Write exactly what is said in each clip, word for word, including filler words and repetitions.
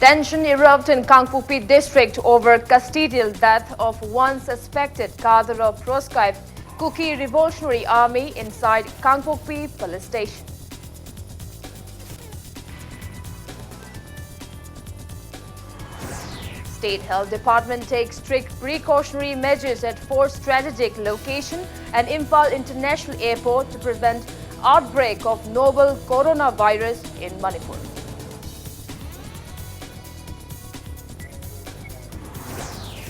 Tension erupted in Kangpokpi district over custodial death of one suspected cadre of proscribed Kuki Revolutionary Army inside Kangpokpi police station. State Health Department takes strict precautionary measures at four strategic location and Imphal International Airport to prevent outbreak of novel coronavirus in Manipur.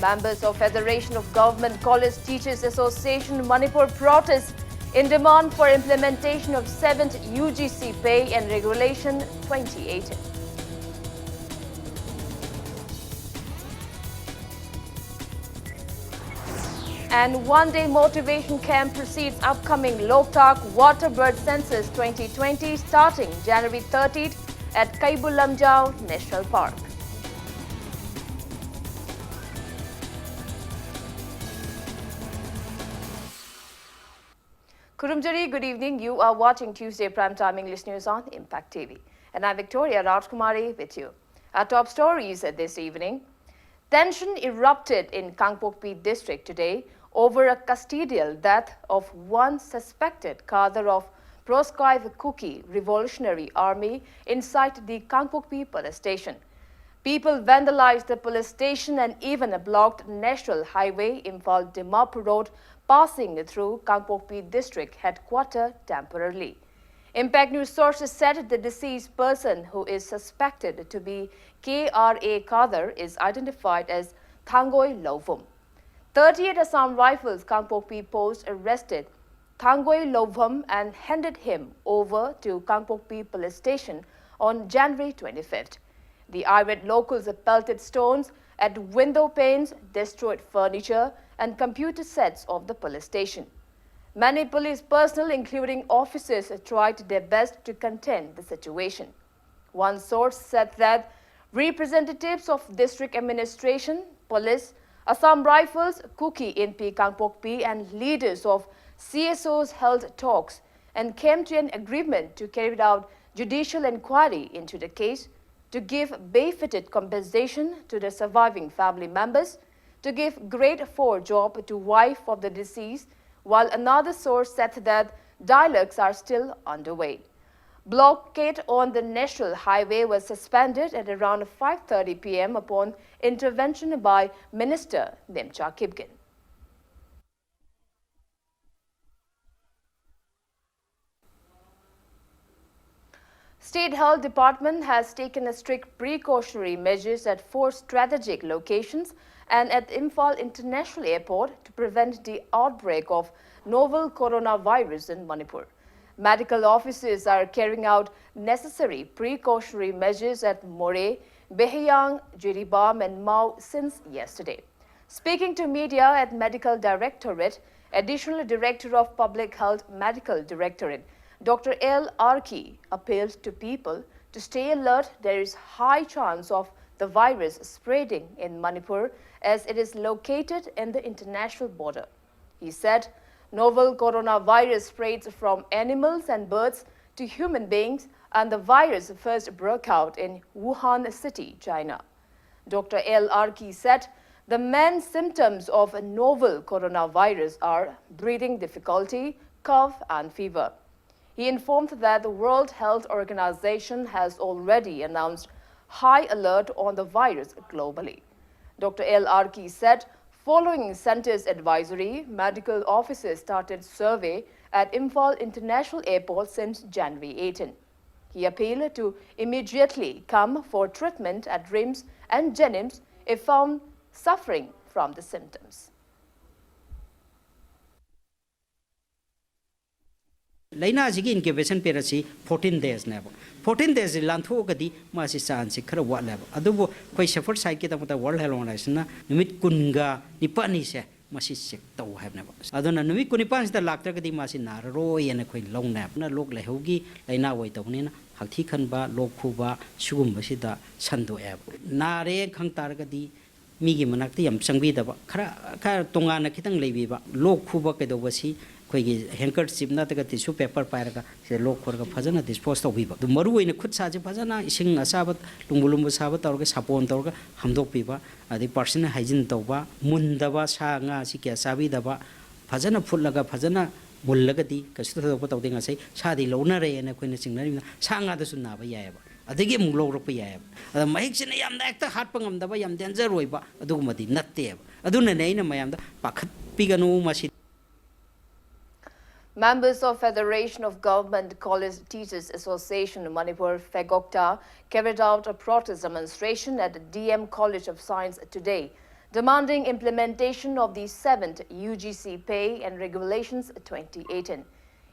Members of Federation of Government College Teachers Association Manipur protest in demand for implementation of seventh U G C pay and regulation twenty eighteen. And one-day motivation camp precedes upcoming Loktak Waterbird Census twenty twenty starting January thirtieth at Keibul Lamjao National Park. Khurumjari, good evening. You are watching Tuesday Prime Time English News on Impact T V. And I'm Victoria Rajkumari with you. Our top stories this evening. Tension erupted in Kangpokpi district today over a custodial death of one suspected cadre of proscribed Kuki Revolutionary Army inside the Kangpokpi police station. People vandalized the police station and even blocked National Highway Imphal Dimapur Road, passing through Kangpokpi district headquarter temporarily. Impact News sources said the deceased person, who is suspected to be K R A cadre, is identified as Thangoi Lovum. Thirty-eight Assam Rifles Kangpokpi post arrested Thangoi Lovum and handed him over to Kangpokpi police station on January twenty-fifth. The irate locals pelted stones at window panes, destroyed furniture and computer sets of the police station. Many police personnel, including officers, tried their best to contain the situation. One source said that representatives of district administration, police, Assam Rifles, Kuki Inpi Kangpokpi and leaders of C S Os held talks and came to an agreement to carry out judicial inquiry into the case. to give befitted compensation to the surviving family members, to give grade four job to wife of the deceased, while another source said that dialogues are still underway. Blockade on the national highway was suspended at around five thirty p m upon intervention by Minister Naimcha Kipgen. State Health Department has taken a strict precautionary measures at four strategic locations and at Imphal International Airport to prevent the outbreak of novel coronavirus in Manipur. Medical officers are carrying out necessary precautionary measures at Moreh, Behiang, Jiribam and Mao since yesterday. Speaking to media at Medical Directorate, Additional Director of Public Health Medical Directorate, Doctor L Arki appealed to people to stay alert. There is high chance of the virus spreading in Manipur as it is located in the international border. He said novel coronavirus spreads from animals and birds to human beings, and the virus first broke out in Wuhan City, China. Doctor L Arki said the main symptoms of a novel coronavirus are breathing difficulty, cough, and fever. He informed that the World Health Organization has already announced high alert on the virus globally. Doctor L Arki said following center's advisory, medical officers started survey at Imphal International Airport since January eighteen. He appealed to immediately come for treatment at RIMS and JNIMS if found suffering from the symptoms. ꯂꯥꯏꯅꯥꯁꯤꯒꯤ incubation period ꯑꯁꯤ fourteen days ꯅꯦꯕ꯫ Fourteen days ꯁꯤ ꯂꯥꯟꯊꯣꯛꯑꯒꯗꯤ ꯃꯥꯁꯤ chance ꯁꯤ ꯈꯔ ꯋꯥꯠꯂꯦꯕ꯫ ꯑꯗꯨꯕꯨ ꯑꯩꯈꯣꯏ safer side ꯀꯤꯗꯃꯛꯇ World Health Organization ꯅ ꯅꯨꯃꯤꯠ ꯀꯨꯟꯒ ꯅꯤꯄꯥꯜꯅꯤꯁꯦ ꯃꯁꯤ check ꯇꯧ ꯍꯥꯏꯕꯅꯦꯕ꯫ ꯑꯗꯨꯅ ꯅꯨꯃꯤꯠ ꯀꯨꯟꯅꯤꯄꯥꯜꯁꯤꯗ ꯂꯥꯛꯇ꯭ꯔꯒꯗꯤ ꯃꯥꯁꯤ ꯅꯥꯔꯔꯣꯏꯅ ꯑꯩꯈꯣꯏ ꯂꯧꯅꯩꯕ꯫ ꯑꯗꯨꯅ ꯂꯣꯛ ꯂꯥꯏꯍꯧꯒꯤ ꯂꯥꯏꯅꯥ ꯑꯣꯏꯗꯧꯕꯅꯤꯅ ꯍꯥꯛꯊꯤ ꯈꯟꯕ, ꯂꯣꯛ ꯈꯨꯕ ꯁꯤꯒꯨꯝꯕꯁꯤꯗ ꯁꯟꯗꯣꯛꯑꯦꯕ꯫ ꯅꯥꯔꯦ ꯈꯪ ꯇꯥꯔꯒꯗꯤ ꯃꯤꯒꯤ ꯃꯅꯥꯛꯇ ꯌꯥꯝ ꯆꯪꯕꯤꯗꯕ, ꯈꯔ, ꯈꯔ ꯇꯣꯉꯥꯟꯅ ꯈꯤꯇꯪ ꯂꯩꯕꯤꯕ꯫ ꯂꯣꯛ ꯈꯨꯕ ꯀꯩꯗꯧꯕꯁꯤ ꯑꯩꯈꯣꯏꯒꯤ ꯍꯦꯡꯀꯔ ꯆꯤꯞ ꯅꯠꯇ꯭ꯔꯒ ꯇꯤꯁꯨ ꯄꯦꯄꯔ ꯄꯥꯏꯔꯒ ꯁꯤꯗ ꯂꯣꯛ ꯈꯣꯏꯔꯒ ꯐꯖꯅ ꯗꯤꯁꯄꯣꯁ ꯇꯧꯕꯤꯕ꯫ ꯑꯗꯨ ꯃꯔꯨ ꯑꯣꯏꯅ ꯈꯨꯠ ꯁꯥꯁꯦ ꯐꯖꯅ ꯏꯁꯤꯡ ꯑꯁꯥꯕ, ꯂꯨꯝꯕꯨ ꯂꯨꯝꯕꯨ ꯁꯥꯕ ꯇꯧꯔꯒ ꯁꯥꯄꯣꯟ ꯇꯧꯔꯒ ꯍꯥꯝꯗꯣꯛꯄꯤꯕ꯫ ꯑꯗꯩ ꯄꯥꯔꯁꯅꯦꯜ ꯍꯥꯏꯖꯤꯟ ꯇꯧꯕ, ꯃꯨꯟꯗꯕ ꯁꯥ ꯉꯥ ꯑꯁꯤ ꯀꯌꯥ ꯆꯥꯕꯤꯗꯕ, ꯐꯖꯅ ꯐꯨꯠꯂꯒ ꯐꯖꯅ ꯃꯨꯜꯂꯒꯗꯤ ꯀꯩꯁꯨ ꯊꯣꯏꯗꯣꯛꯄ ꯇꯧꯗꯦ꯫ ꯉꯁꯥꯏ ꯁꯥꯗꯤ ꯂꯧꯅꯔꯦꯅ ꯑꯩꯈꯣꯏꯅ ꯆꯤꯡꯅꯔꯤꯕꯅ ꯁꯥ ꯉꯥꯗꯁꯨ ꯅꯥꯕ ꯌꯥꯏꯑꯕ, ꯑꯗꯒꯤ ꯑꯃꯨꯛ ꯂꯧꯔꯛꯄ ꯌꯥꯏꯑꯕ꯫ ꯑꯗ ꯃꯍꯤꯛꯁꯤꯅ ꯌꯥꯝꯅ ꯍꯦꯛꯇ ꯍꯥꯠꯄ ꯉꯝꯗꯕ, ꯌꯥꯝ ꯗꯦꯟꯖꯔ ꯑꯣꯏꯕ ꯑꯗꯨꯒꯨꯝꯕꯗꯤ ꯅꯠꯇꯦꯕ꯫ ꯑꯗꯨꯅꯅꯦ ꯑꯩꯅ ꯃꯌꯥꯝꯗ ꯄꯥꯈꯠꯄꯤꯒꯅꯨ ꯃꯁꯤ꯫ Members of Federation of Government College Teachers Association Manipur, FEGOCTA, carried out a protest demonstration at the D M College of Science today, demanding implementation of the seventh U G C Pay and Regulations twenty eighteen.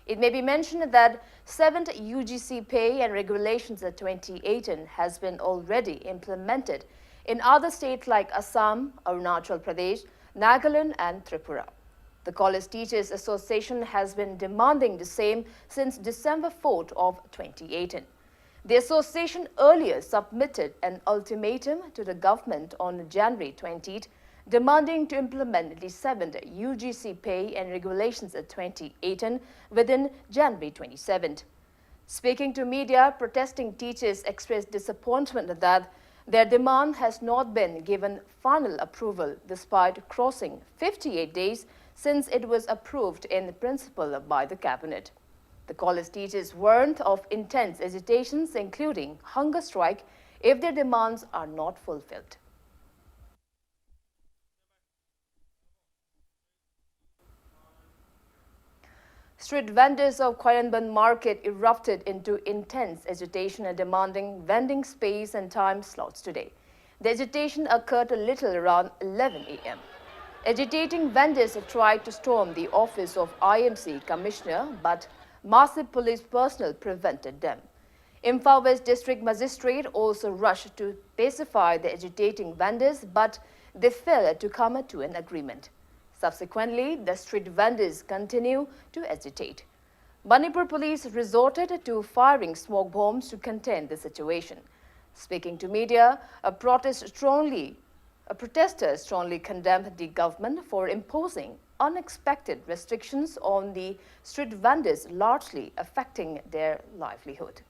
It may be mentioned that seventh U G C Pay and Regulations twenty eighteen has been already implemented in other states like Assam, Arunachal Pradesh, Nagaland and Tripura. The College Teachers Association has been demanding the same since December fourth of twenty eighteen. The association earlier submitted an ultimatum to the government on January twentieth, demanding to implement the seventh U G C Pay and Regulations twenty eighteen within January twenty-seventh. Speaking to media, protesting teachers expressed disappointment that their demand has not been given final approval despite crossing fifty-eight days since it was approved in principle by the cabinet. The college teachers warned of intense agitations, including hunger strike, if their demands are not fulfilled. Street vendors of Khwayanban market erupted into intense agitation and demanding vending space and time slots today. The agitation occurred a little around eleven a m. Agitating vendors tried to storm the office of I M C commissioner, but massive police personnel prevented them. Imphal West District Magistrate also rushed to pacify the agitating vendors, but they failed to come to an agreement. Subsequently, the street vendors continue to agitate. Manipur police resorted to firing smoke bombs to contain the situation. Speaking to media, a protest strongly, a protester strongly condemned the government for imposing unexpected restrictions on the street vendors, largely affecting their livelihood.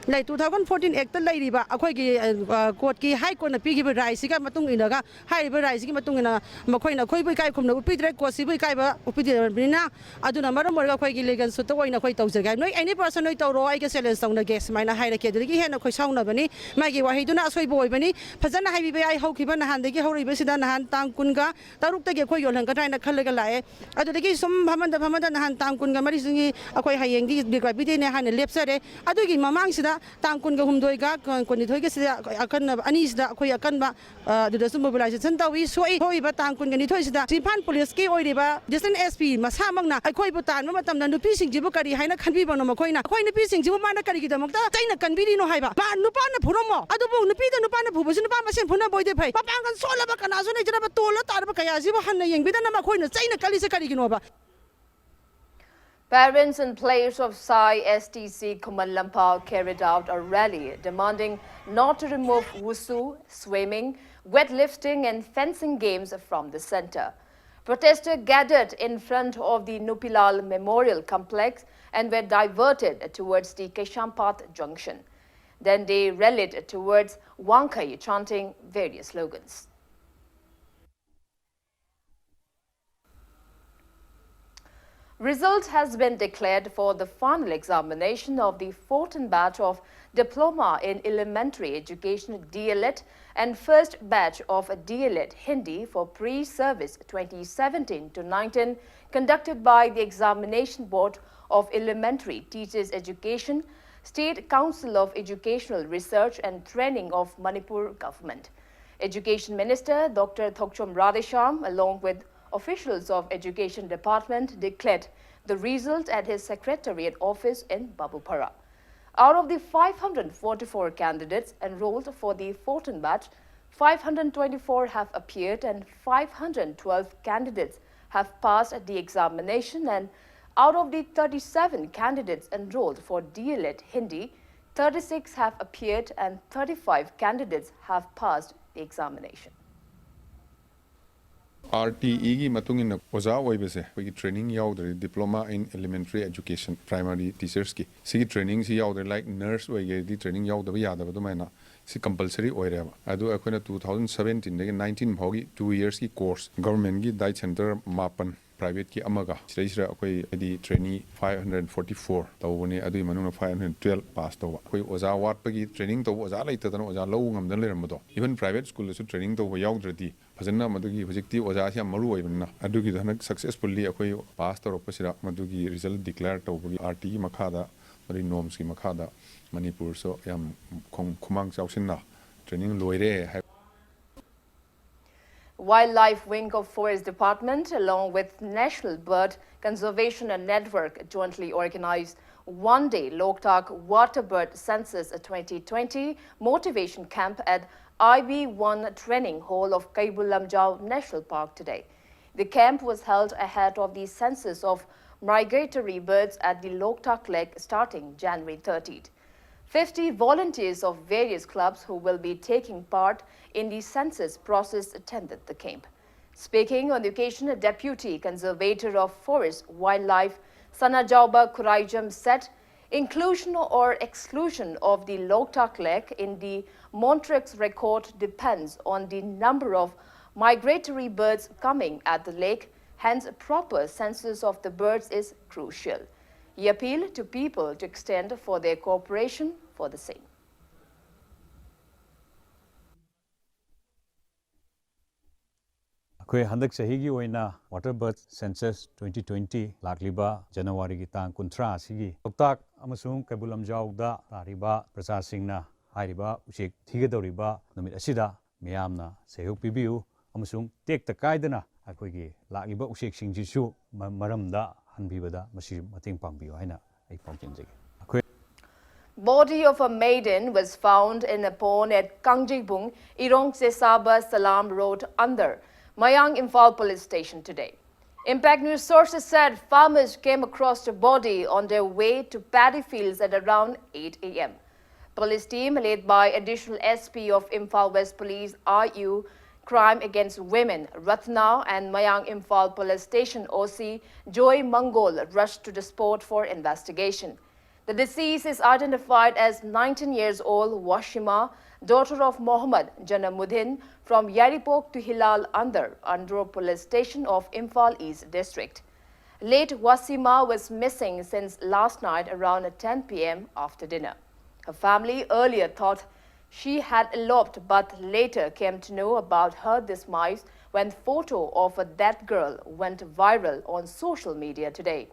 ꯂꯩ, two thousand fourteen Act ꯇ ꯂꯩꯔꯤꯕ ꯑꯩꯈꯣꯏꯒꯤ ꯀꯣꯔꯠꯀꯤ, ꯍꯥꯏ ꯀꯣꯔꯠꯅ ꯄꯤꯈꯤꯕ ꯔꯥꯏꯠꯁꯤꯒ ꯃꯇꯨꯡ ꯏꯟꯅꯒ, ꯍꯥꯏꯔꯤꯕ ꯔꯥꯏꯠꯁꯤꯒꯤ ꯃꯇꯨꯡ ꯏꯟꯅ ꯃꯈꯣꯏꯅ ꯑꯩꯈꯣꯏꯕꯨ ꯏꯀꯥꯏ ꯈꯨꯝꯅꯕ ꯎꯠꯄꯤꯗ꯭ꯔꯦ, ꯀꯣꯔꯠꯁꯤꯕꯨ ꯏꯀꯥꯏꯕ ꯎꯠꯄꯤꯗ꯭ꯔꯕꯅꯤꯅ, ꯑꯗꯨꯅ ꯃꯔꯝ ꯑꯣꯏꯔꯒ ꯑꯩꯈꯣꯏꯒꯤ ꯂꯤꯒꯦꯜ ꯁꯨꯠꯇ ꯑꯣꯏꯅ ꯑꯩꯈꯣꯏ ꯇꯧꯖꯒꯦ ꯍꯥꯏ꯫ ꯅꯣꯏ ꯑꯦꯅꯤ ꯄꯔꯁꯟ ꯅꯣꯏ ꯇꯧꯔꯣ, ꯑꯩꯒ ꯆꯦꯂꯦꯟꯖ ꯇꯧꯅꯒꯦ ꯁꯨꯃꯥꯏꯅ ꯍꯥꯏꯔꯛꯀꯦ꯫ ꯑꯗꯨꯗꯒꯤ ꯍꯦꯟꯅ ꯑꯩꯈꯣꯏ ꯁꯥꯎꯅꯕꯅꯤ, ꯃꯥꯒꯤ ꯋꯥꯍꯩꯗꯨꯅ ꯑꯁꯣꯏꯕ ꯑꯣꯏꯕꯅꯤ, ꯐꯖꯅ ꯍꯥꯏꯕꯤꯕ ꯌꯥꯏ꯫ ꯍꯧꯈꯤꯕ ꯅꯍꯥꯟꯗꯒꯤ ꯍꯧꯔꯛꯏꯕꯁꯤꯗ ꯅꯍꯥꯟ ꯇꯥꯡ ꯀꯨꯟꯒ ꯇꯔꯨꯛꯇꯒꯤ ꯑꯩꯈꯣꯏ ꯌꯣꯜꯍꯟꯒꯗ꯭ꯔꯥ ꯍꯥꯏꯅ ꯈꯜꯂꯒ ꯂꯥꯛꯑꯦ꯫ ꯑꯗꯨꯗꯒꯤ ꯁꯨꯝ ꯐꯝꯃꯟꯗ ꯐꯝꯃꯟꯗ ꯅꯍꯥꯟ ꯇꯥꯡ ꯀꯨꯟꯒ ꯃꯔꯤꯁꯤꯒꯤ ꯑꯩꯈꯣꯏ ꯍꯌꯦꯡꯗꯤ ꯕꯤꯀ꯭ꯔꯕꯤꯗꯦꯅꯦ ꯍꯥꯏꯅ ꯂꯦꯞꯆꯔꯦ꯫ ꯑꯗꯨꯒꯤ ꯃꯃꯥꯡꯁꯤꯗ ꯇꯥꯡ ꯀꯨꯟꯒ ꯍꯨꯝꯗꯣꯏꯒ ꯀꯨꯟꯅꯤꯊꯣꯏꯒꯁꯤꯗ ꯑꯀꯟꯅꯕ ꯑꯅꯤꯁꯤꯗ ꯑꯩꯈꯣꯏ ꯑꯀꯟꯕ, ꯑ, ꯑꯗꯨꯗꯁꯨ ꯃꯣꯕꯤꯂꯥꯏꯖꯦꯁꯟ ꯇꯧꯏ꯫ ꯁꯣꯛꯏ ꯊꯣꯛꯏꯕ ꯇꯥꯡ ꯀꯨꯟꯒ ꯅꯤꯊꯣꯏꯁꯤꯗ ꯏꯝꯐꯥꯜ ꯄꯨꯂꯤꯁꯀꯤ ꯑꯣꯏꯔꯤꯕ ꯗꯤꯁꯇ꯭ꯔꯤꯛ ꯑꯦꯁ ꯄꯤ ꯃꯁꯥꯃꯛꯅ ꯑꯩꯈꯣꯏꯕꯨ ꯇꯥꯟꯕ ꯃꯇꯝꯗ ꯅꯨꯄꯤꯁꯤꯡꯁꯤꯕꯨ ꯀꯔꯤ ꯍꯥꯏꯅ ꯈꯟꯕꯤꯕꯅꯣ ꯃꯈꯣꯏꯅ? ꯑꯩꯈꯣꯏ ꯅꯨꯄꯤꯁꯤꯡꯁꯤꯕꯨ ꯃꯥꯅ ꯀꯔꯤꯒꯤꯗꯃꯛꯇ ꯆꯩꯅ ꯀꯟꯕꯤꯔꯤꯅꯣ ꯍꯥꯏꯕ? ꯃꯥ ꯅꯨꯄꯥꯅ ꯐꯨꯔꯝꯃꯣ, ꯑꯗꯨꯕꯨ ꯅꯨꯄꯤꯗ ꯅꯨꯄꯥꯅ ꯐꯨꯕꯁꯤ ꯅꯨꯄꯥ ꯃꯁꯦꯟ ꯐꯨꯅꯕ ꯑꯣꯏꯗꯤ ꯐꯩ꯫ ꯃꯄꯥꯡꯒꯜ ꯁꯣꯜꯂꯕ ꯀꯅꯥꯁꯨ ꯂꯩꯖꯔꯕ ꯇꯣꯜꯂ ꯇꯥꯔꯕ ꯀꯌꯥꯁꯤꯕꯨ ꯍꯟꯅ ꯌꯦꯡꯕꯤꯗꯅ ꯃꯈꯣꯏꯅ ꯆꯩꯅ ꯀꯜꯂꯤꯁꯦ ꯀꯔꯤꯒꯤꯅꯣꯕ? Parents and players of Sai S T C Khuman Lamphao carried out a rally demanding not to remove wushu, swimming, weightlifting and fencing games from the centre. Protesters gathered in front of the Nupilal Memorial Complex and were diverted towards the Kaisampad junction. Then they rallied towards Wangkhei, chanting various slogans. Result has been declared for the final examination of the fourteenth batch of Diploma in Elementary Education, D El Ed, and first batch of D El Ed Hindi for pre-service twenty seventeen to nineteen, conducted by the Examination Board of Elementary Teachers Education, State Council of Educational Research and Training of Manipur Government. Education Minister Doctor Thokchom Radheshyam, along with officials of Education Department, declared the result at his secretariat office in Babupara. Out of the five hundred forty-four candidates enrolled for the fourteenth batch, five hundred twenty-four have appeared and five hundred twelve candidates have passed the examination, and out of the thirty-seven candidates enrolled for D El Ed Hindi, thirty-six have appeared and thirty-five candidates have passed the examination. R T Eꯒꯤ ꯃꯇꯨꯡ ꯏꯟꯅ ꯑꯣꯖꯥ ꯑꯣꯏꯕꯁꯦ ꯑꯩꯈꯣꯏꯒꯤ training ꯌꯥꯎꯗ꯭ꯔꯗꯤ, Diploma in Elementary Education, Primary Teachersꯀꯤ ꯁꯤꯒꯤ trainingꯁꯤ ꯌꯥꯎꯗ꯭ꯔꯗꯤ, like nurse ꯑꯣꯏꯒꯦꯗꯤ training ꯌꯥꯎꯗꯕ ꯌꯥꯗꯕ ꯑꯗꯨꯃꯥꯏꯅ ꯁꯤ compulsory ꯑꯣꯏꯔꯦꯕ꯫ ꯑꯗꯨ ꯑꯩꯈꯣꯏꯅ two thousand seventeenꯗꯒꯤ nineteen ꯐꯥꯎꯒꯤ two yearsꯀꯤ course, governmentꯀꯤ diet centre ꯃꯥꯄꯟ, privateꯀꯤ ꯑꯃꯒ, ꯁꯤꯗꯩꯁꯤꯗ ꯑꯩꯈꯣꯏ ꯍꯥꯏꯗꯤ trainee five hundred forty four ꯇꯧꯕꯅꯤ꯫ ꯑꯗꯨꯒꯤ ꯃꯅꯨꯡꯗ five hundred twelve pass ꯇꯧꯕ꯫ ꯑꯩꯈꯣꯏ ꯑꯣꯖꯥ ꯋꯥꯠꯄꯒꯤ, training ꯇꯧꯕ ꯑꯣꯖꯥ ꯂꯩꯇꯗꯅ ꯑꯣꯖꯥ ꯂꯧꯕ ꯉꯝꯗꯅ ꯂꯩꯔꯝꯕꯗꯣ, even private schoolꯗꯁꯨ training ꯇꯧꯕ ꯌꯥꯎꯗ꯭ꯔꯗꯤ ꯐꯖꯅ ꯃꯗꯨꯒꯤ, ꯍꯧꯖꯤꯛꯇꯤ ꯑꯣꯖꯥꯁꯤ ꯌꯥꯝ ꯃꯔꯨ ꯑꯣꯏꯕꯅꯤꯅ, ꯑꯗꯨꯒꯤꯗꯣ ꯍꯟꯗꯛ successfully ꯑꯩꯈꯣꯏ pass ꯇꯧꯔꯛꯄꯁꯤꯗ ꯃꯗꯨꯒꯤ result declare ꯇꯧꯕꯒꯤ R Tꯒꯤ ꯃꯈꯥꯗ, ꯃꯗꯨꯒꯤ normsꯀꯤ ꯃꯈꯥꯗ ꯃꯅꯤꯄꯨꯔꯁꯨ ꯌꯥꯝ ꯈꯣꯡ-, ꯈꯨꯃꯥꯡ ꯆꯥꯎꯁꯤꯟꯅ training ꯂꯣꯏꯔꯦ ꯍꯥꯏꯕ꯫ Wildlife Wing of Forest Department, along with National Bird Conservation Network, jointly organized one-day Loktak Waterbird Census twenty twenty motivation camp at I B one Training Hall of Keibul Lamjao National Park today. The camp was held ahead of the census of migratory birds at the Loktak Lake starting January thirtieth. Fifty volunteers of various clubs who will be taking part in the census process attended the camp. Speaking on the occasion, Deputy Conservator of Forest Wildlife, Sanajaoba Khuraijam, said inclusion or exclusion of the Loktak Lake in the Montreux record depends on the number of migratory birds coming at the lake, hence proper census of the birds is crucial. He appealed to people to extend for their cooperation for the same. ꯑꯩꯈꯣꯏ ꯍꯟꯗꯛ ꯆꯍꯤꯒꯤ ꯑꯣꯏꯅ Waterbird Census twenty twenty ꯂꯥꯛꯂꯤꯕ ꯖꯅꯋꯥꯔꯤꯒꯤ ꯇꯥꯡ ꯀꯨꯟꯊ꯭ꯔꯥ ꯑꯁꯤꯒꯤ ꯂꯣꯛꯇꯥꯛ ꯑꯃꯁꯨꯡ ꯀꯩꯕꯨꯜ ꯂꯝꯖꯥꯎꯗ ꯇꯥꯔꯤꯕ ꯄ꯭ꯔꯖꯥꯁꯤꯡꯅ ꯍꯥꯏꯔꯤꯕ ꯎꯆꯦꯛ ꯊꯤꯒꯗꯧꯔꯤꯕ ꯅꯨꯃꯤꯠ ꯑꯁꯤꯗ ꯃꯤꯌꯥꯝꯅ ꯁꯦꯌꯣꯛ ꯄꯤꯕꯤꯌꯨ ꯑꯃꯁꯨꯡ ꯇꯦꯛꯇ ꯀꯥꯏꯗꯅ ꯑꯩꯈꯣꯏꯒꯤ ꯂꯥꯛꯂꯤꯕ ꯎꯆꯦꯛꯁꯤꯡꯁꯤꯁꯨ ꯃ-, ꯃꯔꯝꯗ ꯍꯟꯕꯤꯕꯗ ꯃꯁꯤ ꯃꯇꯦꯡ ꯄꯥꯡꯕꯤꯌꯨ ꯍꯥꯏꯅ ꯑꯩ ꯄꯥꯎꯖꯦꯜꯖꯒꯦ꯫ ꯑꯩꯈꯣꯏ Body of a maiden was found in a pond at Kangjibung, Irong Sesaba Salam Road under Mayang Imphal Police Station today. Impact News sources said farmers came across the body on their way to paddy fields at around eight a m. Police team led by Additional S P of Imphal West Police R U Crime Against Women, Ratna, and Mayang Imphal Police Station O C Joy Mangol rushed to the spot for investigation. The deceased is identified as nineteen years old Washima, daughter of Mohammad Janamuddin, from Yaripok to Hilal Andar, Andro Police Station of Imphal East District. Late Wasima was missing since last night around ten p m after dinner. Her family earlier thought she had eloped, but later came to know about her demise when photo of a dead girl went viral on social media today.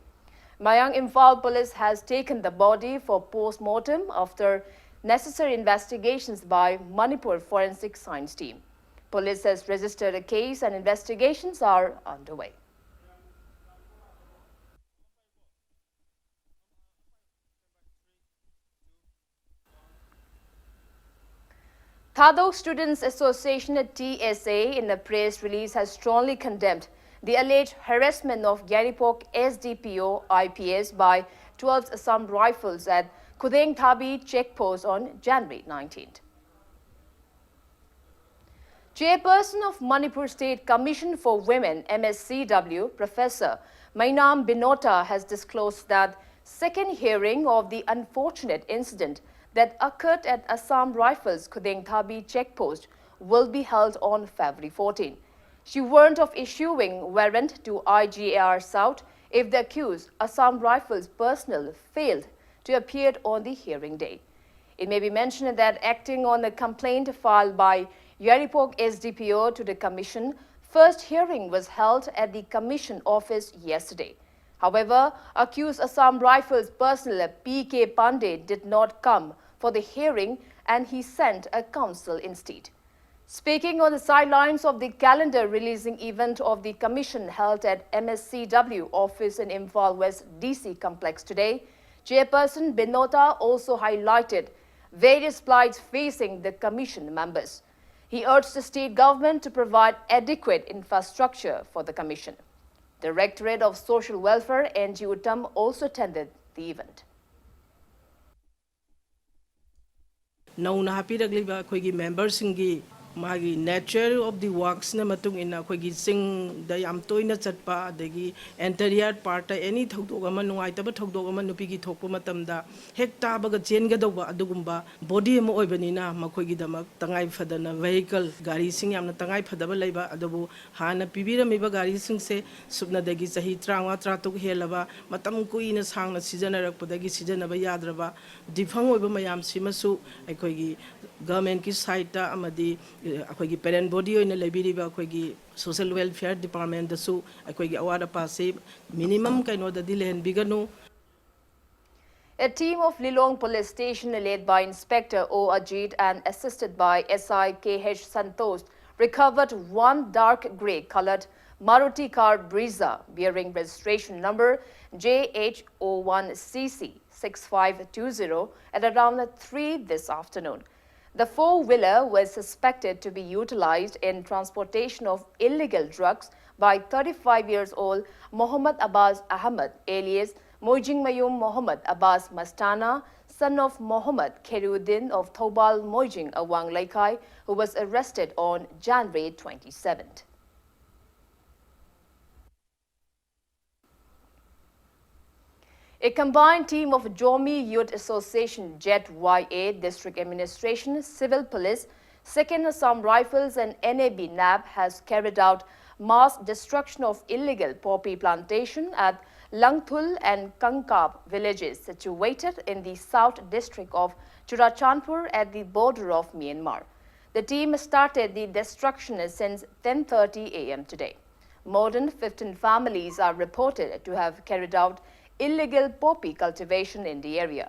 Mayang Imphal police has taken the body for post-mortem after necessary investigations by Manipur Forensic Science Team. Police has registered a case and investigations are underway. Thadou Students Association, T S A, in a press release has strongly condemned the alleged harassment of Yaripok S D P O I P S by twelfth Assam Rifles at Khudengthabi checkpost on January nineteenth. Chairperson of Manipur State Commission for Women, M S C W, Professor Mainam Binota, has disclosed that second hearing of the unfortunate incident that occurred at Assam Rifles Khudengthabi checkpost will be held on February fourteen. She warned of issuing warrant to I G A R South if the accused Assam Rifles personnel failed to appear on the hearing day. It may be mentioned that acting on a complaint filed by Yaripok S D P O to the commission, first hearing was held at the commission office yesterday. However, accused Assam Rifles personnel P K Pandey did not come for the hearing and he sent a counsel instead. Speaking on the sidelines of the calendar releasing event of the commission held at M S C W office in Imphal West D C complex today, Chairperson Binota also highlighted various plights facing the commission members. He urged the state government to provide adequate infrastructure for the commission. Directorate of Social Welfare, N G Uttam, also attended the event. ꯅꯧꯅ ꯍꯥꯞꯄꯤꯔꯛꯂꯤꯕ ꯑꯩꯈꯣꯏꯒꯤ memberꯁꯤꯡꯒꯤ ꯃꯥꯒꯤ nature of the worksꯅ ꯃꯇꯨꯡ ꯏꯟꯅ ꯑꯩꯈꯣꯏꯒꯤ ꯆꯤꯡꯗ ꯌꯥꯝ ꯇꯣꯏꯅ ꯆꯠꯄ, ꯑꯗꯒꯤ interior partꯇ any ꯊꯧꯗꯣꯛ ꯑꯃ, ꯅꯨꯡꯉꯥꯏꯇꯕ ꯊꯧꯗꯣꯛ ꯑꯃ ꯅꯨꯄꯤꯒꯤ ꯊꯣꯛꯄ ꯃꯇꯝꯗ ꯍꯦꯛ ꯇꯥꯕꯒ ꯆꯦꯟꯒꯗꯧꯕ ꯑꯗꯨꯒꯨꯝꯕ body ꯑꯃ ꯑꯣꯏꯕꯅꯤꯅ, ꯃꯈꯣꯏꯒꯤꯗꯃꯛ ꯇꯉꯥꯏ ꯐꯗꯅ vehicle, ꯒꯥꯔꯤꯁꯤꯡ ꯌꯥꯝꯅ ꯇꯉꯥꯏ ꯐꯗꯕ ꯂꯩꯕ, ꯑꯗꯨꯕꯨ ꯍꯥꯟꯅ ꯄꯤꯕꯤꯔꯝꯃꯤꯕ ꯒꯥꯔꯤꯁꯤꯡꯁꯦ ꯁꯨꯞꯅꯗꯒꯤ ꯆꯍꯤ ꯇꯔꯥꯃꯉꯥ, ꯇꯔꯥꯇꯔꯨꯛ ꯍꯦꯜꯂꯕ, ꯃꯇꯝ ꯀꯨꯏꯅ ꯁꯥꯡꯅ ꯁꯤꯖꯤꯟꯅꯔꯛꯄꯗꯒꯤ ꯁꯤꯖꯤꯟꯅꯕ ꯌꯥꯗ꯭ꯔꯕ defunct ꯑꯣꯏꯕ ꯃꯌꯥꯝꯁꯤꯃꯁꯨ ꯑꯩꯈꯣꯏꯒꯤ governmentꯀꯤ sideꯇ ꯑꯃꯗꯤ, ꯑ, ꯑꯩꯈꯣꯏꯒꯤ parent body ꯑꯣꯏꯅ ꯂꯩꯕꯤꯔꯤꯕ ꯑꯩꯈꯣꯏꯒꯤ social welfare departmentꯇꯁꯨ ꯑꯩꯈꯣꯏꯒꯤ ꯑꯋꯥꯠ ꯑꯄꯥꯁꯤ minimum ꯀꯩꯅꯣꯗꯗꯤ ꯂꯩꯍꯟꯕꯤꯒꯅꯨ꯫ A team of Lilong Police Station, led by Inspector O Ajit and assisted by S I K H Santosh, recovered one dark grey coloured Maruti car Brezza bearing registration number J H O one C C six five two zero at around three this afternoon. The four-wheeler was suspected to be utilized in transportation of illegal drugs by thirty-five years old Mohammad Abbas Ahmed, alias Moijing Mayum Mohammad Abbas Mastana, son of Mohammad Khairuddin of Thoubal Moijing Awang Leikai, who was arrested on January twenty-seventh. A combined team of Zomi Youth Association, Z Y A, District Administration, Civil Police, Second Assam Rifles and N A B nab has carried out mass destruction of illegal poppy plantation at Langthul and Kangkap villages situated in the South District of Churachandpur at the border of Myanmar. The team started the destruction since ten thirty A M today. More than fifteen families are reported to have carried out illegal poppy cultivation in the area.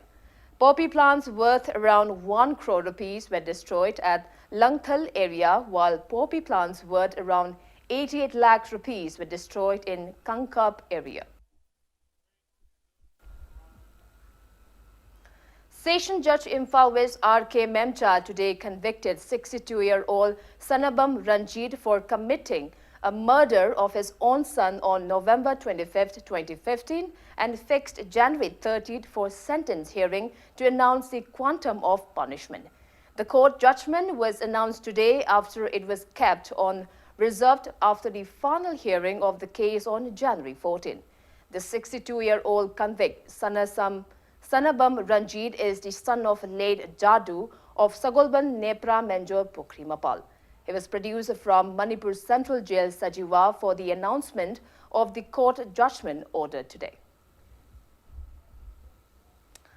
Poppy plants worth around one crore rupees were destroyed at Langthal area, while poppy plants worth around eighty-eight lakh rupees were destroyed in Kangkap area. Session Judge Imphal West R K Memcha today convicted sixty-two-year-old Sanabam Ranjit for committing a murder of his own son on November twenty-fifth, twenty fifteen, and fixed January thirtieth for sentence hearing to announce the quantum of punishment. The court judgment was announced today after it was kept on reserved after the final hearing of the case on January fourteen. The sixty-two-year-old convict, Sanasam, Sanabam Ranjit, is the son of late Jadu of Sagolban Nepra Menjor Pukhrimapal. He was produced from Manipur Central Jail, Sajiwa, for the announcement of the court judgment order today.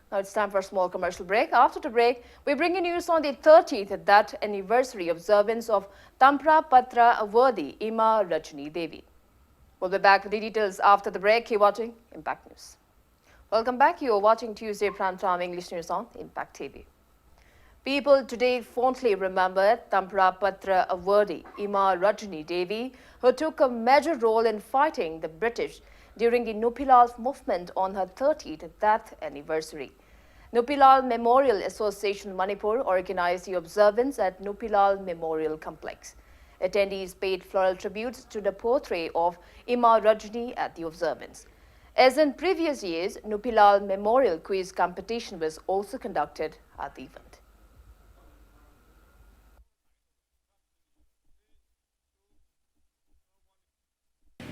Now it's time for a small commercial break. After the break, we bring you news on the thirtieth death anniversary observance of Tampra Patra Awardee Ima Rajni Devi. We'll be back with the details after the break. Keep watching Impact News. Welcome back. You're watching Tuesday Prime Time English News on Impact T V. People today fondly remember Tampra Patra Awardee Ima Rajni Devi, who took a major role in fighting the British during the Nupilal movement on her thirtieth death anniversary. Nupilal Memorial Association Manipur organized the observance at Nupilal Memorial Complex. Attendees paid floral tributes to the portrait of Ima Rajni at the observance. As in previous years, Nupilal Memorial Quiz Competition was also conducted at the event.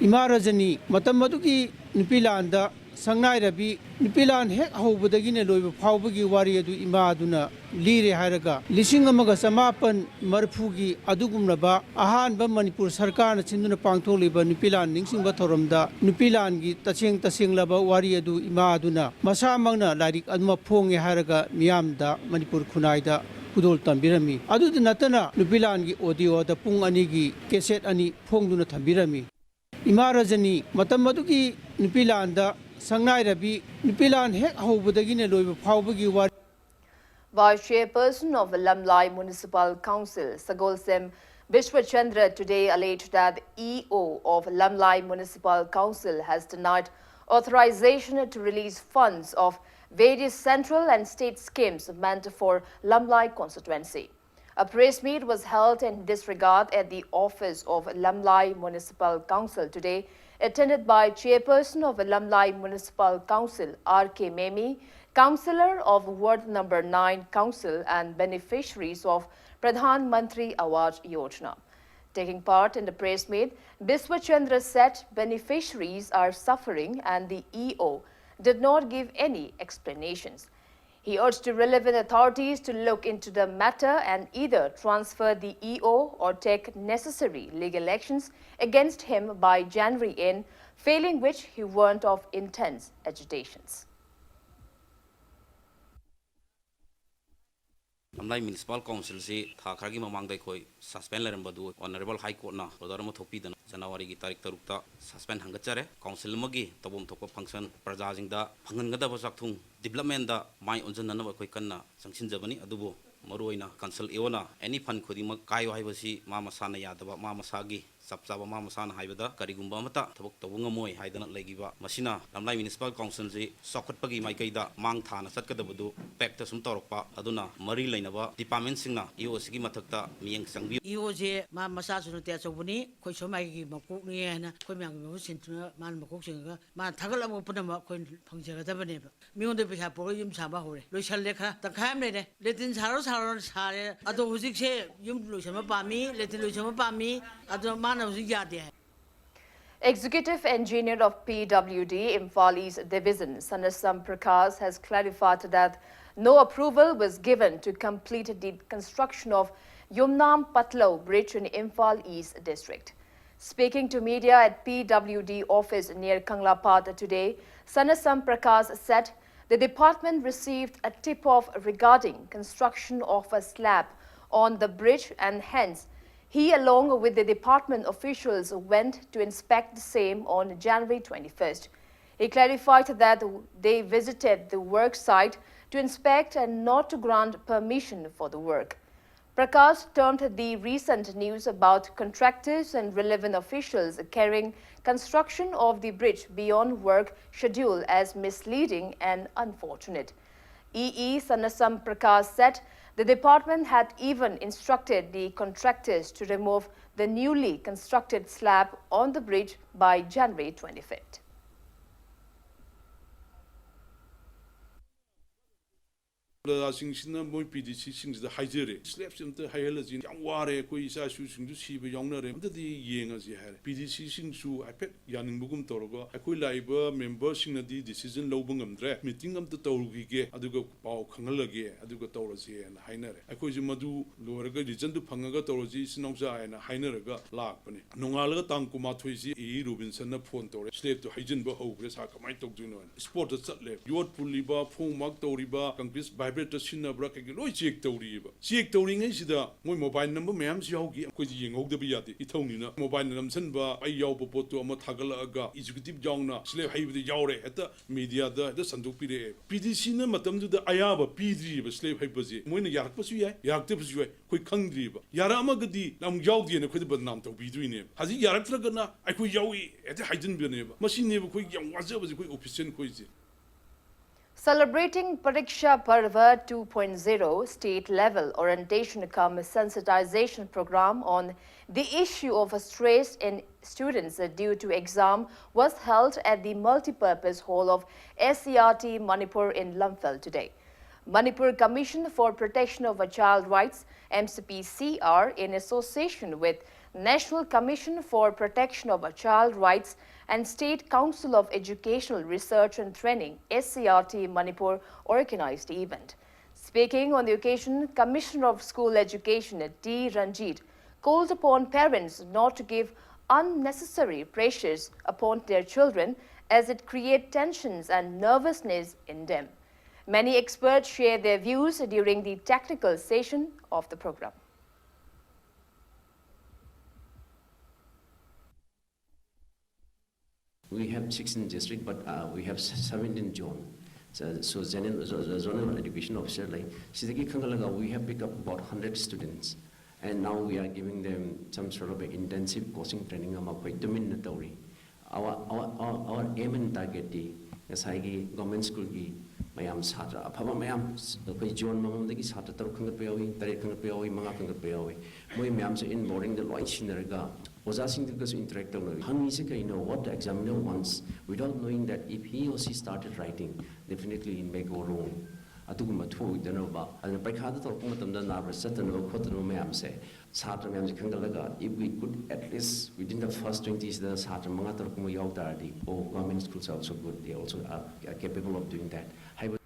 ꯏꯃꯥ ꯔꯖꯅꯤ ꯃꯇꯝ ꯑꯗꯨꯒꯤ ꯅꯨꯄꯤ ꯂꯥꯟꯗ ꯁꯪꯅꯥꯏꯔꯕꯤ ꯅꯨꯄꯤ ꯂꯥꯟ ꯍꯦꯛ ꯍꯧꯕꯗꯒꯤꯅ ꯂꯣꯏꯕ ꯐꯥꯎꯕꯒꯤ ꯋꯥꯔꯤ ꯑꯗꯨ ꯏꯃꯥ ꯑꯗꯨꯅ ꯂꯤꯔꯦ ꯍꯥꯏꯔꯒ ꯂꯤꯁꯤꯡ ꯑꯃꯒ ꯆꯃꯥꯄꯟ ꯃꯔꯤꯐꯨꯒꯤ ꯑꯗꯨꯒꯨꯝꯂꯕ ꯑꯍꯥꯟꯕ ꯃꯅꯤꯄꯨꯔ ꯁꯔꯀꯥꯔꯅ ꯁꯤꯟꯗꯨꯅ ꯄꯥꯡꯊꯣꯛꯂꯤꯕ ꯅꯨꯄꯤ ꯂꯥꯟ ꯅꯤꯡꯁꯤꯡꯕ ꯊꯧꯔꯝꯗ ꯅꯨꯄꯤ ꯂꯥꯟꯒꯤ ꯇꯁꯦꯡ ꯇꯁꯦꯡꯂꯕ ꯋꯥꯔꯤ ꯑꯗꯨ ꯏꯃꯥ ꯑꯗꯨꯅ ꯃꯁꯥꯃꯛꯅ ꯂꯥꯏꯔꯤꯛ ꯑꯃ ꯐꯣꯡꯉꯦ ꯍꯥꯏꯔꯒ ꯃꯤꯌꯥꯝꯗ ꯃꯅꯤꯄꯨꯔ ꯈꯨꯟꯅꯥꯏꯗ ꯈꯨꯗꯣꯜ ꯇꯝꯕꯤꯔꯝꯃꯤ꯫ ꯑꯗꯨꯗ ꯅꯠꯇꯅ ꯅꯨꯄꯤ ꯂꯥꯟꯒꯤ ꯑꯣꯗꯤꯑꯣꯗ ꯄꯨꯡ ꯑꯅꯤꯒꯤ ꯀꯦꯁꯦꯠ ꯑꯅꯤ ꯐꯣꯡꯗꯨꯅ ꯊꯝꯕꯤꯔꯝꯃꯤ꯫ ꯏꯃꯥ ꯔꯖꯅꯤ ꯃꯇꯝ ꯑꯗꯨꯒꯤ ꯅꯨꯄꯤ ꯂꯥꯟꯗ ꯁꯪꯅꯥꯏꯔꯕꯤ ꯅꯨꯄꯤ ꯂꯥꯟ ꯍꯦꯛ ꯍꯧꯕꯗꯒꯤꯅ ꯂꯣꯏꯕ ꯐꯥꯎꯕꯒꯤ ꯋꯥꯔꯤ Vice Chairperson of Lamlai Municipal Council, Sagolsem Bishwachandra, today alleged that E O of Lamlai Municipal Council has denied authorization to release funds of various central and state schemes meant for Lamlai constituency. A press meet was held in this regard at the office of Lamlai Municipal Council today, attended by Chairperson of Lamlai Municipal Council, R K Memi, Councillor of Ward Number nine Council, and beneficiaries of Pradhan Mantri Awas Yojana. Taking part in the press meet, Biswa Chandra said beneficiaries are suffering and the E O did not give any explanations. He urged the relevant authorities to look into the matter and either transfer the E O or take necessary legal actions against him by January end, failing which he warned of intense agitations. ꯂꯝꯂꯥꯏ municipal ꯀꯥꯎꯟꯁꯤꯜꯁꯤ ꯊꯥ ꯈꯔꯒꯤ ꯃꯃꯥꯡꯗ ꯑꯩꯈꯣꯏ suspend ꯂꯩꯔꯝꯕꯗꯨ honourable high ꯀꯣꯔꯠꯅ order ꯑꯃ ꯊꯣꯛꯄꯤꯗꯅ ꯖꯅꯋꯥꯔꯤꯒꯤ ꯇꯥꯔꯤꯛ ꯇꯔꯨꯛꯇ ꯁꯁꯄꯦꯟ ꯍꯟꯒꯠꯆꯔꯦ꯫ ꯀꯥꯎꯟꯁꯤꯜ ꯑꯃꯒꯤ ꯇꯧꯐꯝ ꯊꯣꯛꯄ ꯐꯪꯁꯟ, ꯄ꯭ꯔꯖꯥꯁꯤꯡꯗ ꯐꯪꯍꯟꯒꯗꯕ ꯆꯥꯛꯊꯨꯡ, ꯗꯤꯕ꯭ꯂꯞꯃꯦꯟꯗ ꯃꯥꯏ ꯑꯣꯟꯁꯤꯟꯅꯅꯕ ꯑꯩꯈꯣꯏ ꯀꯟꯅ ꯆꯪꯁꯤꯟꯖꯕꯅꯤ꯫ ꯑꯗꯨꯕꯨ ꯃꯔꯨꯑꯣꯏꯅ ꯀꯥꯎꯟꯁꯤꯜ ꯏ ꯑꯣꯅ ꯑꯦꯅꯤ ꯐꯟ ꯈꯨꯗꯤꯡꯃꯛ ꯀꯥꯏꯌꯨ ꯍꯥꯏꯕꯁꯤ ꯃꯥ ꯃꯁꯥꯅ ꯌꯥꯗꯕ, ꯃꯥ ꯃꯁꯥꯒꯤ ꯆꯞ ꯆꯥꯕ, ꯃꯥ ꯃꯁꯥꯅ ꯍꯥꯏꯕꯗ ꯀꯔꯤꯒꯨꯝꯕ ꯑꯃꯠꯇ ꯊꯕꯛ ꯇꯧꯕ ꯉꯝꯃꯣꯏ ꯍꯥꯏꯗꯅ ꯂꯩꯈꯤꯕ, ꯃꯁꯤꯅ ꯂꯝꯂꯥꯏ ꯃ꯭ꯌꯨꯅꯤꯁꯤꯄꯥꯜ ꯀꯥꯎꯟꯁꯤꯜꯁꯤ ꯆꯥꯎꯈꯠꯄꯒꯤ ꯃꯥꯏꯀꯩꯗ ꯃꯥꯡ ꯊꯥꯅ ꯆꯠꯀꯗꯕꯗꯨ ꯄꯦꯛꯇ ꯁꯨꯝ ꯇꯧꯔꯛꯄ꯫ ꯑꯗꯨꯅ ꯃꯔꯤ ꯂꯩꯅꯕ ꯗꯤꯄꯥꯔꯠꯃꯦꯟꯁꯤꯡꯅ ꯏ ꯑꯣ ꯁꯤꯒꯤ ꯃꯊꯛꯇ ꯃꯤꯠꯌꯦꯡ ꯆꯪꯕꯤꯌꯨ꯫ ꯏ ꯑꯣꯁꯦ ꯃꯥ ꯃꯆꯥꯁꯨ ꯅꯠꯇꯦ, ꯑꯆꯧꯕꯅꯤ, ꯑꯩꯈꯣꯏ ꯁꯣꯃꯥꯏꯒꯤ ꯃꯀꯣꯛꯅꯤ ꯍꯥꯏꯅ ꯑꯩꯈꯣꯏ ꯃꯌꯥꯝꯒꯤ ꯃꯍꯨꯠ ꯁꯤꯟꯗꯨꯅ ꯃꯥꯅ ꯃꯀꯣꯛ ꯆꯤꯡꯉꯒ ꯃꯥꯅ ꯊꯥꯒꯠꯂꯛꯄ ꯄꯨꯝꯅꯃꯛ ꯑꯩꯈꯣꯏ ꯐꯪꯖꯒꯗꯕꯅꯦꯕ꯫ ꯃꯤꯉꯣꯟꯗ ꯄꯩꯁꯥ ꯄꯨꯔꯒ ꯌꯨꯝ ꯁꯥꯕ ꯍꯧꯔꯦ, ꯂꯣꯏꯁꯜꯂꯦ, ꯈꯔ ꯇꯪꯈꯥꯏ ꯑꯃ ꯂꯩꯔꯦ, ꯂꯦꯇꯤꯟ ꯁꯥꯔꯣ ꯁꯥꯔꯣꯅ ꯁꯥꯔꯦ꯫ ꯑꯗꯣ ꯍꯧꯖꯤꯛꯁꯦ ꯌꯨꯝ ꯂꯣꯏꯁꯟꯕ ꯄꯥꯝꯃꯤ, ꯂꯦꯇꯤꯟ ꯂꯣꯏꯁꯟꯕ ꯄꯥꯝꯃꯤ, ꯑꯗꯣ ꯃꯥꯅ ꯍꯧꯖꯤꯛ ꯌꯥꯗꯦ ꯍꯥꯏ꯫ Executive Engineer of P W D Imphal East Division, Sanasam Prakash, has clarified that no approval was given to complete the construction of Yumnam Patlo Bridge in Imphal East District. Speaking to media at P W D office near Kanglapat today, Sanasam Prakash said the department received a tip-off regarding construction of a slab on the bridge, and hence he, along with the department officials, went to inspect the same on January twenty-first. He clarified that they visited the work site to inspect and not to grant permission for the work. Prakash termed the recent news about contractors and relevant officials carrying construction of the bridge beyond work schedule as misleading and unfortunate. E E Sanasam Prakash said the department had even instructed the contractors to remove the newly constructed slab on the bridge by January twenty-fifth. ꯑꯣꯖꯥꯁꯤꯡꯁꯤꯅ ꯃꯣꯏ ꯄꯤ ꯗꯤ ꯁꯤꯁꯤꯡꯁꯤꯗ ꯍꯥꯏꯖꯔꯦ, ꯁ꯭ꯂꯦꯕꯁꯤ ꯑꯝꯇ ꯍꯩꯍꯜꯂꯁꯤ, ꯌꯥꯝ ꯋꯥꯔꯦ, ꯑꯩꯈꯣꯏ ꯏꯆꯥ ꯏꯁꯨꯁꯤꯡꯁꯨ ꯁꯤꯕ ꯌꯥꯎꯅꯔꯦ, ꯑꯝꯇꯗꯤ ꯌꯦꯡꯉꯁꯤ ꯍꯥꯏꯔꯦ꯫ ꯄꯤ ꯗꯤ ꯁꯤꯁꯤꯡꯁꯨ ꯍꯥꯏꯐꯦꯠ ꯌꯥꯅꯤꯡꯕꯒꯨꯝ ꯇꯧꯔꯒ ꯑꯩꯈꯣꯏ ꯂꯥꯛꯏꯕ ꯃꯦꯝꯕꯔꯁꯤꯡꯅꯗꯤ ꯗꯤꯁꯤꯖꯟ ꯂꯧꯕ ꯉꯝꯗ꯭ꯔꯦ, ꯃꯤꯇꯤꯡ ꯑꯝꯇ ꯇꯧꯔꯨꯈꯤꯒꯦ, ꯑꯗꯨꯒ ꯄꯥꯎ ꯈꯪꯍꯜꯂꯒꯦ, ꯑꯗꯨꯒ ꯇꯧꯔꯁꯦꯅ ꯍꯥꯏꯅꯔꯦ꯫ ꯑꯩꯈꯣꯏꯁꯨ ꯃꯗꯨ ꯂꯣꯏꯔꯒ ꯔꯤꯖꯟꯗꯨ ꯐꯪꯉꯒ ꯇꯧꯔꯁꯤ ꯏꯆꯤꯟ ꯏꯅꯥꯎꯖꯥ ꯍꯥꯏꯅ ꯍꯥꯏꯅꯔꯒ ꯂꯥꯛꯄꯅꯤ꯫ ꯅꯣꯡꯉꯥꯜꯂꯒ ꯇꯥꯡ ꯀꯨꯟꯃꯥꯊꯣꯏꯁꯤ ꯑꯦ ꯏ ꯔꯣꯕꯤꯟꯁꯟꯅ ꯐꯣꯟ ꯇꯧꯔꯦ, ꯁ꯭ꯂꯦꯕꯇꯨ ꯍꯩꯖꯤꯟꯕ ꯍꯧꯈ꯭ꯔꯦ ꯁꯥꯔ, ꯀꯃꯥꯏꯅ ꯇꯧꯗꯣꯏꯅꯣ ꯍꯥꯏꯅ꯫ ꯏꯁꯄꯣꯔꯠꯇ ꯆꯠꯂꯦ, ꯌꯣꯠ ꯄꯨꯜꯂꯤꯕ, ꯐꯣꯝ ꯃꯥꯔꯛ ꯇꯧꯔꯤꯕ, ꯀꯪꯀ꯭ꯔꯤꯠ ꯚꯥꯏꯕ꯭ꯔꯦꯇꯔ ꯁꯤꯖꯤꯟꯅꯕ꯭ꯔꯥ ꯀꯩꯀꯩ ꯂꯣꯏ ꯆꯦꯛ ꯇꯧꯔꯤꯕ꯫ ꯆꯦꯛ ꯇꯧꯔꯤꯉꯩꯁꯤꯗ ꯃꯣꯏ ꯃꯣꯕꯥꯏꯜ ꯅꯝꯕꯔ ꯃꯌꯥꯝꯁꯨ ꯌꯥꯎꯈꯤ, ꯑꯩꯈꯣꯏꯗꯤ ꯌꯦꯡꯍꯧꯗꯕ ꯌꯥꯗꯦ, ꯏꯊꯧꯅꯤꯅ ꯃꯣꯕꯥꯏꯜꯅ ꯅꯝꯁꯤꯟꯕ, ꯑꯩ ꯌꯥꯎꯕ ꯄꯣꯠꯇꯣ ꯑꯃ ꯊꯥꯒꯠꯂꯛꯑꯒ ꯑꯦꯛꯖꯤꯀ꯭ꯌꯨꯇꯤꯚ ꯌꯥꯎꯅ ꯁ꯭ꯂꯦꯕ ꯍꯩꯕꯗ ꯌꯥꯎꯔꯦ ꯍꯦꯛꯇ ꯃꯦꯗꯤꯌꯥꯗ ꯍꯦꯛꯇ ꯁꯟꯗꯣꯛꯄꯤꯔꯛꯑꯦꯕ꯫ ꯄꯤ ꯗꯤ ꯁꯤꯅ ꯃꯇꯝꯗꯨꯗ ꯑꯌꯥꯕ ꯄꯤꯗ꯭ꯔꯤꯕ ꯁ꯭ꯂꯦꯕ ꯍꯩꯕꯁꯦ꯫ ꯃꯣꯏꯅ ꯌꯥꯔꯛꯄꯁꯨ ꯌꯥꯏ, ꯌꯥꯔꯛꯇꯕꯁꯨ ꯌꯥꯏ, ꯑꯩꯈꯣꯏ ꯈꯪꯗ꯭ꯔꯤꯕ꯫ ꯌꯥꯔꯛꯑꯝꯃꯒꯗꯤ ꯌꯥꯝ ꯌꯥꯎꯗꯦꯅ ꯑꯩꯈꯣꯏꯗ ꯕꯗꯅꯥꯝ ꯇꯧꯕꯤꯗꯣꯏꯅꯦꯕ꯫ ꯍꯧꯖꯤꯛ ꯌꯥꯔꯛꯇ꯭ꯔꯒꯅ ꯑꯩꯈꯣꯏ ꯌꯥꯎꯏ ꯍꯦꯛꯇ ꯍꯥꯏꯖꯤꯟꯕꯅꯦꯕ꯫ ꯃꯁꯤꯅꯦꯕ ꯑꯩꯈꯣꯏ ꯌꯥꯝ ꯋꯥꯖꯕꯁꯦ, ꯑꯩꯈꯣꯏ ꯑꯣꯐꯤꯁꯤꯌꯦꯜ ꯑꯩꯈꯣꯏꯁꯦ꯫ Celebrating Pariksha Parva two point zero state level orientation cum sensitization program on the issue of stress in students due to exam was held at the multipurpose hall of S C R T Manipur in Lamphel today. Manipur Commission for Protection of a Child Rights, M C P C R, in association with National Commission for Protection of a Child Rights and State Council of Educational Research and Training, S C R T Manipur, organized the event. Speaking on the occasion, Commissioner of School Education T Ranjit called upon parents not to give unnecessary pressures upon their children as it create tensions and nervousness in them. Many experts share their views during the technical session of the program. We have sixteen district, but uh, we have seventeen zone. So, so general, so, so zonal education officer like ꯁꯤꯗꯒꯤ ꯈꯪꯒꯠꯂꯒ we have pick up about hundred students, and now we are giving them some sort of a intensive coaching training ꯑꯃ ꯑꯩꯈꯣꯏ ꯇꯨꯃꯤꯟꯅ ꯇꯧꯔꯤ꯫ Our, our, our, our aim and target ꯗꯤ ꯉꯁꯥꯏꯒꯤ government school ꯒꯤ ꯃꯌꯥꯝ ꯁꯥꯇ꯭ꯔ ꯑꯐꯕ ꯃꯌꯥꯝ, ꯑꯩꯈꯣꯏ ꯖꯣꯟ ꯑꯃꯃꯝꯗꯒꯤ ꯁꯥꯇ꯭ꯔ ꯇꯔꯨꯛ ꯈꯟꯒꯠꯄ ꯌꯥꯎꯏ, ꯇꯔꯦꯠ ꯈꯟꯒꯠꯄ ꯌꯥꯎꯏ, ꯃꯉꯥ ꯈꯟꯒꯠꯄ ꯌꯥꯎꯏ꯫ ꯃꯣꯏ ꯃꯌꯥꯝꯁꯦ in boardingꯗ ꯂꯣꯏ ꯁꯤꯟꯅꯔꯒ ꯑꯣꯖꯥꯁꯤꯡꯗꯨꯒꯁꯨ interact ꯇꯧꯅꯔꯤ꯫ ꯍꯪꯉꯤꯁꯦ ꯀꯩꯅꯣ? What the examiner wants, without knowing that if he or she started writing, definitely it may go wrong. ꯑꯗꯨꯒꯨꯝꯕ ꯊꯣꯛꯑꯣꯏꯗꯅꯕ, ꯑꯗꯨꯅ ꯄꯩꯈꯥꯗ ꯇꯧꯔꯛꯄ ꯃꯇꯝꯗ nervous ꯆꯠꯇꯅꯕ ꯈꯣꯠꯇꯅꯕ ꯃꯌꯥꯝꯁꯦ ꯁꯥꯇ꯭ꯔ ꯃꯌꯥꯝꯁꯦ ꯈꯟꯒꯠꯂꯒ, if we could at least within the first twenty ꯁꯤꯗ ꯁꯥꯇ꯭ꯔ ꯃꯉꯥ ꯇꯔꯨꯛ ꯀꯨꯝꯕ ꯌꯥꯎ ꯇꯥꯔꯗꯤ, oh, government schools are also good, they also are capable of doing that ꯍꯥꯏꯕ꯫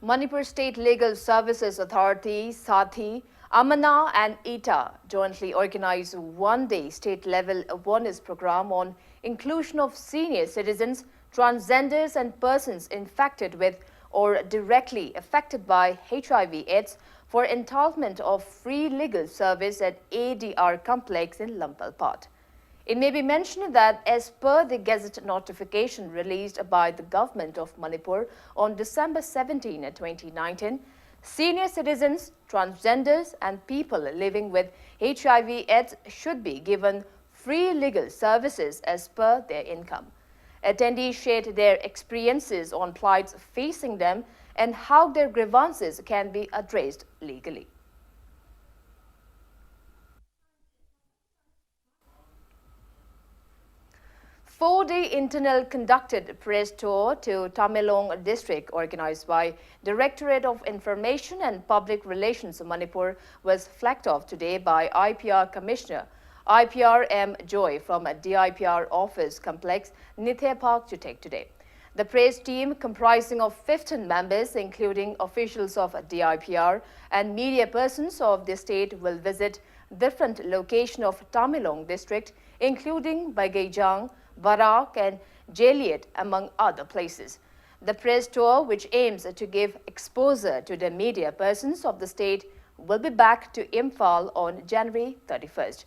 Manipur State Legal Services Authority, SATHI, AMANA and ITA jointly organized one-day state-level awareness program on inclusion of senior citizens, transgenders and persons infected with or directly affected by H I V AIDS for entitlement of free legal service at A D R complex in Lamphal Phat. It may be mentioned that as per the gazette notification released by the government of Manipur on December seventeen, twenty nineteen, senior citizens, transgenders and people living with H I V AIDS should be given free legal services as per their income. Attendees shared their experiences on plights facing them and how their grievances can be addressed legally. Four-day internal conducted press tour to Tamenglong district organized by Directorate of Information and Public Relations Manipur was flagged off today by I P R Commissioner I P R M Joy from D I P R office complex, Nithe Park, Chuteng today. The press team, comprising of fifteen members, including officials of D I P R and media persons of the state, will visit different location of Tamenglong district, including Baigeijang, Barak and Jeliet, among other places. The press tour, which aims to give exposure to the media persons of the state, will be back to Imphal on January thirty-first.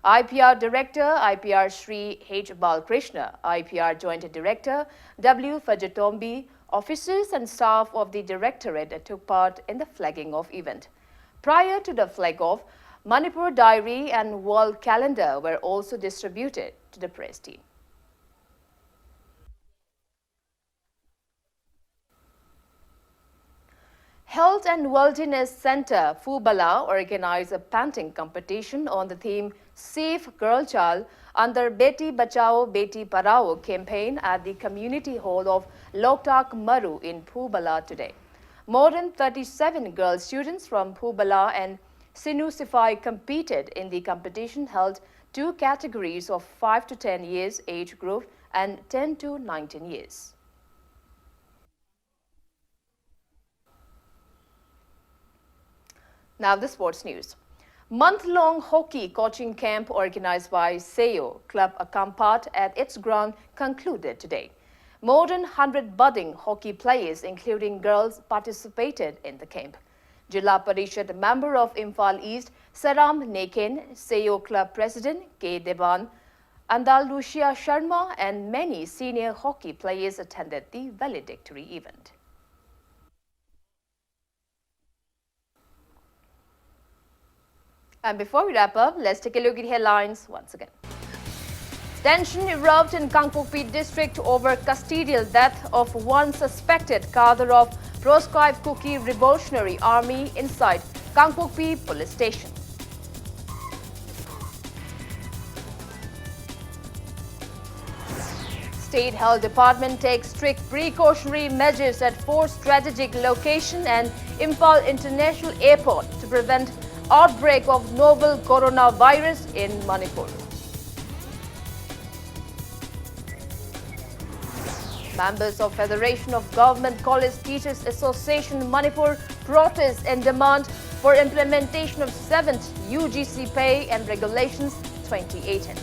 I P R Director, I P R Shri H Balkrishna, I P R Joint Director W Fajatombi, officers and staff of the Directorate took part in the flagging off event. Prior to the flag off, Manipur Diary and Wall Calendar were also distributed to the press team. Health and Wellness Center, Phubala, organized a painting competition on the theme Safe Girl Child under Beti Bachao Beti Padhao campaign at the community hall of Loktak Maru in Phubala today. More than thirty-seven girl students from Phubala and Sinu Sifai competed in the competition held two categories of five to ten years age group and ten to nineteen years. Now the sports news. Month-long hockey coaching camp organized by Seyo Club Akampat at its ground concluded today. More than hundred budding hockey players, including girls, participated in the camp. Jila Parishad member of Imphal East, Saram Neken, Seyo Club President K Deban, Andalucia Sharma, and many senior hockey players attended the valedictory event. And before we wrap up, let's take a look at headlines once again. Tension erupted in Kangpokpi district over custodial death of one suspected cadre of proscribed Kuki Revolutionary Army inside Kangpokpi police station. State Health Department takes strict precautionary measures at four strategic locations and Imphal International Airport to prevent outbreak of novel coronavirus in Manipur. Members of Federation of Government College Teachers Association Manipur protest and demand for implementation of seventh U G C pay and regulations twenty eighteen.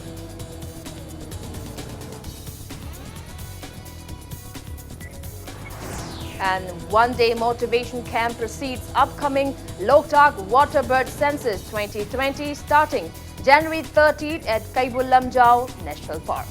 And one-day motivation camp precedes upcoming Loktak Waterbird Census twenty twenty, starting January thirtieth at Keibul Lamjao National Park.